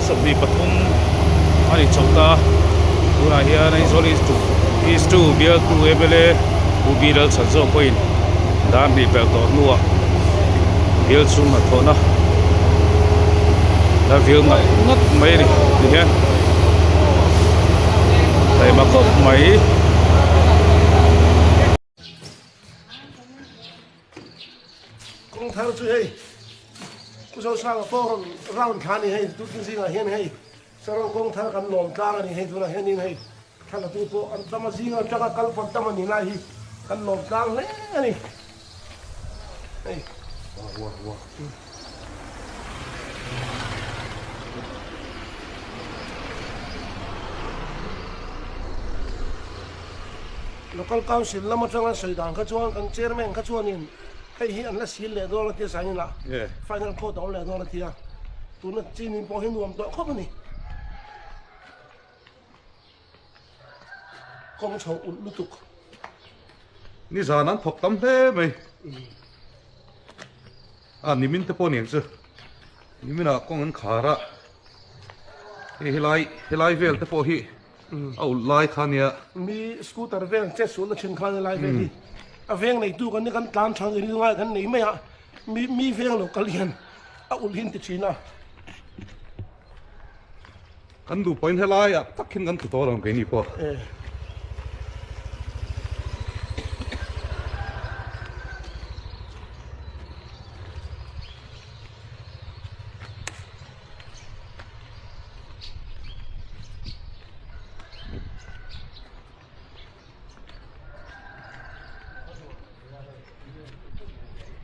23 a ni chho ta tunah hian Aizawl East 2 East 2 bialtu mla Pu B Lalchhanzawk pawhin dar hnih pelh tawh hnuah bial chhung hnathawhna la vil ngat ngat mai a ni tihian taima khawp mai. Kawng thar chu hei Pu Zosanga pawh rawn round thla a ni hei tukin zingah hian hei Saron kawng thar kan lawm tlang a ni hei tunah hianin hei thla la tu pawh an tam a zinga atanga kal pawn tam a ni lai hi kan lawm tlang hle a ni hei. Local Council lam atanga sawi dan kha chuan kan Chairman kha chuanin hei hi an la sil leh dawn a tia sain ila final court a awm leh dawn a tia tuna chinin pawh hi nuam tawh khawp a ni. Kawng chho ulh lutuk. Nizan an thawk tam hle mai. A nimin te pawh aniang chu niminah kawng an khar a hei helai helai vel te pawh hi a ulh lai kha ania. Mi scooter vel chet sualna thin khan helai vel hi a veng neitu kan nia kan tlan tha ri ngai kan nei mai a mi mi veng lo kal hian a ulh hi an ti thin a. Kan duh pawhin helaiah tak hian kan tlu tawh lo ang keini pawh.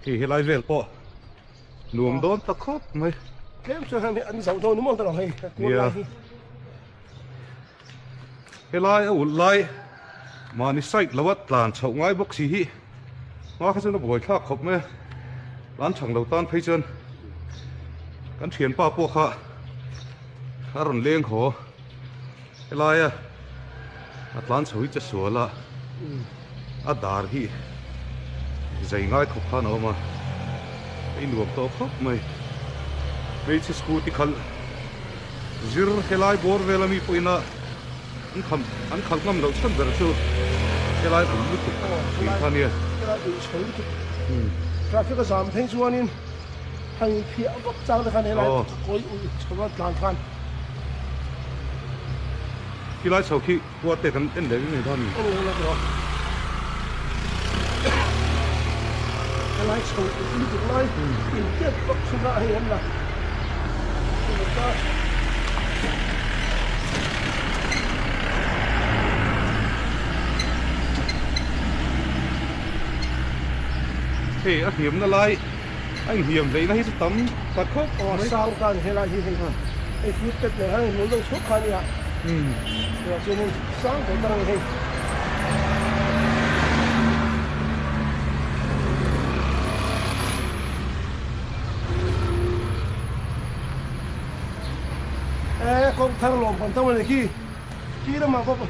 Hei helai vel pawh nuam dawn ta khawp mai. Tlem chuan hei an zoh dawn maw ta lo hei kual lai hi. Helai a ulh lai mahni side lo a tlan chhoh ngai bawk si hi hma kha chuan a buai thlak khawp mai a tlan chhang lo tan phei chuan kan thianpa pawh kha a rawn leng haw. Helaia a tlan chho hi che sual a, a dar hi zai ngai khawp khan a awm a, a inuam tawh khawp mai. Hmeichhe scooty khalh zir helai bawr vel ami pawhin a an kham an khalh ngam loh chhan ber chu helai ul lutuk thin kha nia. Helai ul chho lutuk traffic a zam phei chuanin hei phiah vak chang te khan helai kawi ul chho a tlan khan. Khi lai chho khi khua te kan en leh ngei dawn a ni. En leh lawk rawh. Helai chho lutuk lai intiat vak chhunga hei an la ta. Hei a hniamna lai. A inhliam hleihna hi chu tam ta khawp mai. Aw sang ta ni helai hi hei hei food pet leh hei hmul deuh chhuak kha ania tunah chuanin sang tawh tak a ni hei. E kawng thar lawm kan tam a ni khi khi lamah pawh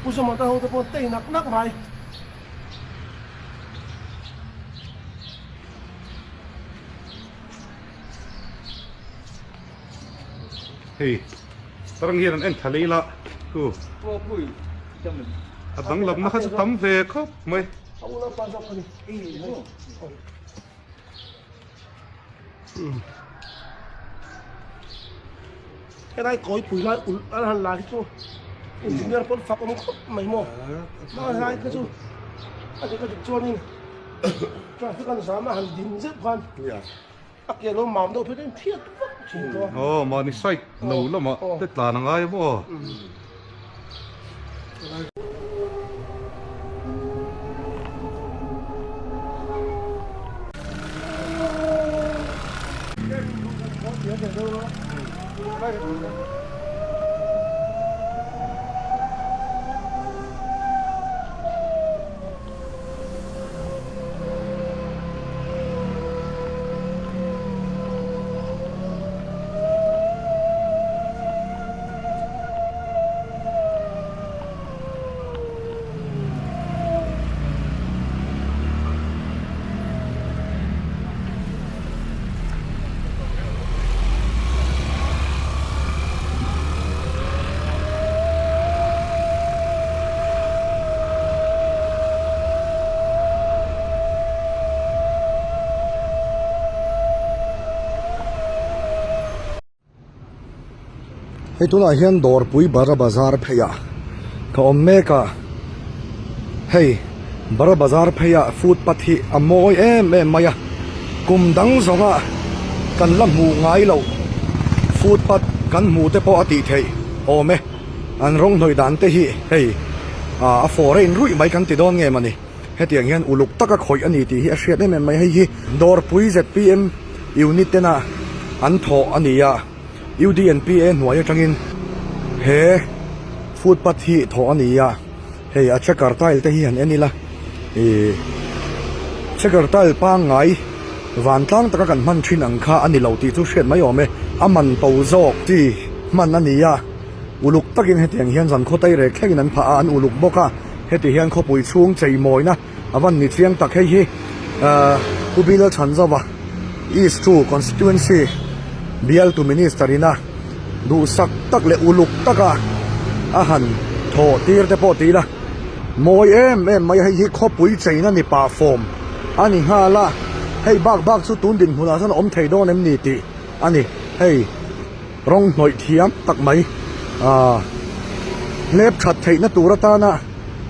Pu Zawmata ho te pawh an tei nak nak mai. Hei tarang hian an en thla leh ila thu a danglamna kha chu tam ve khawp mai. Helai kawipui lai ulh an han la hi chu engineer pawn fak awm khawp mai maw mahse helai kha chu a dik a dik chuanin traffic an zam a han din zeuh khan a ke lo mam deuh phei chuan thiat vak thin tawh a. Aw mahni side lo lamah te tlan a ngai a maw. Hei tunah hian Dawrpui Bara Bazar pheiah ka awm mek a, hei Bara Bazar pheiah footpath hi a mawi em em mai a, kum dang zawnga kan la hmuh ngai loh footpath kan hmuh te pawh a tih theih awm e, an rawng hnawih dan te hi hei a foreign ruih mai kan ti dawn nge mawni. Hetiang hian uluk taka khawih a ni tih hi a hriat em em mai. Hei hi Dawrpui zpm unit tena an thawh a ni a, UDNPA hnuai atangin he footpath hi thawh a ni a, hei a checker tile te hi han en ila ih checker tile pangngai vantlang taka kan hman thin ang kha a ni lo tih chu hriat mai awm e. A man to zawk chi hman a ni a, uluk takin hetiang hian zan khaw tairek thlengin an phah a, an uluk bawk a. Heti hian khawpui chhung cheimawina a van ni chiang tak hei hi Pu Bilal Chhanzova East 2 Constituency bialtu Minister ina duhsak tak leh uluk taka a han thawh tir te pawh ti ila mawi em em mai hei hi khawpui cheina ni pah fawm a ni nghal a, hei bak bak chu tun dinhmunah chuan a awm thei dawn em ni tih a ni hei. Rawng hnawih thiam tak mai aaa hlep that theihna tur atana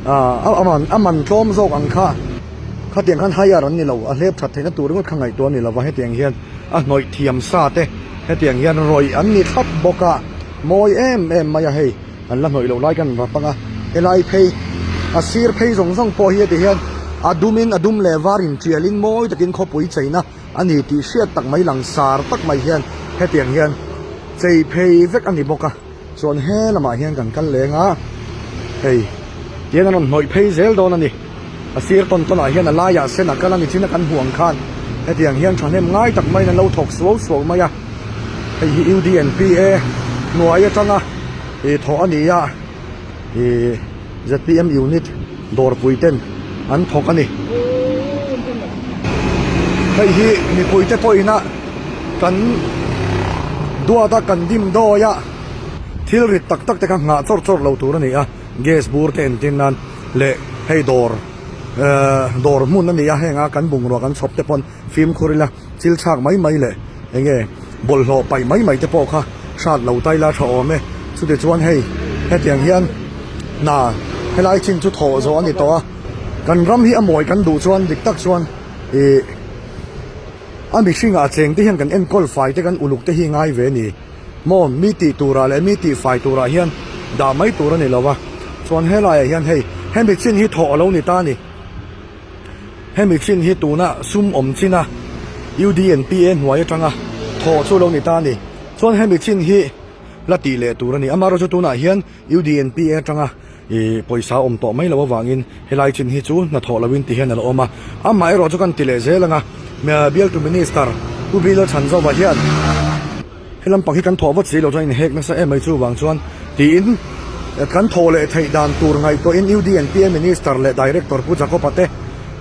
aaa a man a man tlawm zawk ang kha khatiang khan hire an ni lo a hlep that theihna tur ringawt kha ngaihtuah a ni lova hetiang hian a hnawih thiam sa te hetiang hian rawih an ni thlap bawk a mawi em em mai a hei an la hnawih loh lai khan an rap ang a helai phei a sir phei zawng zawng pawh hi heti hian a dumin a dum leh var intialin mawi takin khawpui cheina. A ni tih hriat tak mai langsar tak mai hian hetiang hian chei phei vek a ni bawk a, chuan he lamah hian kan kal leng a, hei tiang an rawn hnawih phei zel dawn a ni, a sir tawn tawn ah hian a laiah sen a kal a ni chin a kan hmuh ang khan hetiang hian thahnem ngai tak maiin an lo thawk suau suau mai a, hei hi UDNPA hnuai atanga ih thawh a ni a, ih zpm unit dawrpui ten an thawk a ni. Hei hi mipui te pawhin a kan duat a kan dim dawi a thil rit tak tak te kha nghah chawrh chawrh lo tur a ni a gas bur te entir nan leh hei dawr ehh dawr hmun a ni a heng a kan bungrua kan chhawp te pawn fimkhur ila chil chhak mai mai leh eng nge bawlhhlawh paih mai mai te pawh kha hrat lo ta ila tha awm e chuti chuan hei hetiang hian hna helai chin chu thawh zawh a ni tawh a kan ram hi a mawi kan duh chuan dik tak chuan ih a mihring ah cheng te hian kan enkawl fai te kan uluk te hi ngai ve a ni maw mi tih turah leh mi tih fai turah hian dah mai tur a ni lo va chuan helai ah hian hei hemi chin hi thawh a lo ni ta a ni. Hemi chin hi tuna sum awm china UDNPA hnuai atanga thawh chu lo ni ta a ni. Chuan hemi chin hi la tih leh tur a ni. Amaherawhchu tunah hian UDNPA atanga ih pawisa awm tawh mai loh avangin helai chin hi chu hnathawh loin ti hian a lo awm a. Amaherawhchu chu kan ti leh zel anga bialtu Minister Pu Bilal Chhanzova hian He lampang hi kan thawh vat si loh chuan inhek nasa em mai chuvang chuan tiin kan thawh leh theih dan tur ngaihtuahin UDNPA Minister leh Director Pu Jacob-a te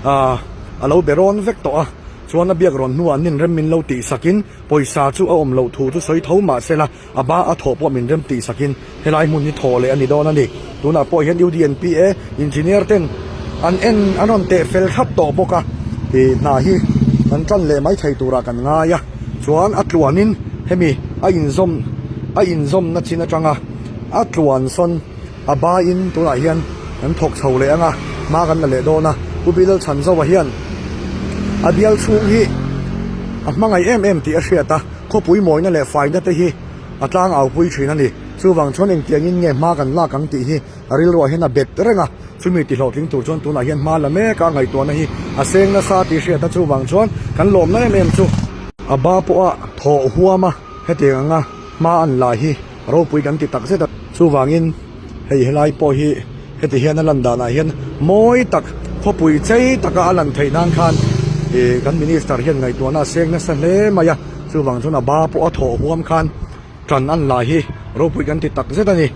ah a lo be rawn vek tawh a, chuan a biak rawn hnuah an inrem min lo tih sakin pawisa chu a awm loh thu chu sawi tho mah sela a ba a thawh pawh min rem tih sakin helai hmun hi thawh leh a ni dawn a ni. Tunah pawh hian UDNPA Engineer ten an en an rawn teh fel thlap tawh bawk a, ih hna hi an tan leh mai thei turah kan ngai a. Chuan a tluanin hemi a inzawm a inzawmna chin atanga a tluan sawn a baiin tunah hian kan thawk chho leh ang a, hma kan la leh dawn a. Pu Bilal Chhanzova hian a bial chhung hi a hmangaih em em tih a hriat a, khawpui mawina leh faina te hi a tlangau pui thin a ni. Chuvang chuan engtiangin nge hma kan lak ang tih hi a rilruah hian a bet reng a. Chumi ti hlawhtling tur chuan tunah hian hma la mek a, ngaihtuahna hi a seng nasa tih hriat a, chuvang chuan kan lawmna em em chu a ba pawha thawh huam a, hetiang anga hma an la hi ropui kan ti tak zet a. Chuvangin hei helai pawh hi heti hian a lan danah hian mawi tak khawpui chei taka a lan theih nan khan ih kan minister hian ngaihtuahna a seng nasa hle mai a, chuvang chuan a ba pawh a thawh huam khan tan an la hi ropui kan ti tak zet a ni.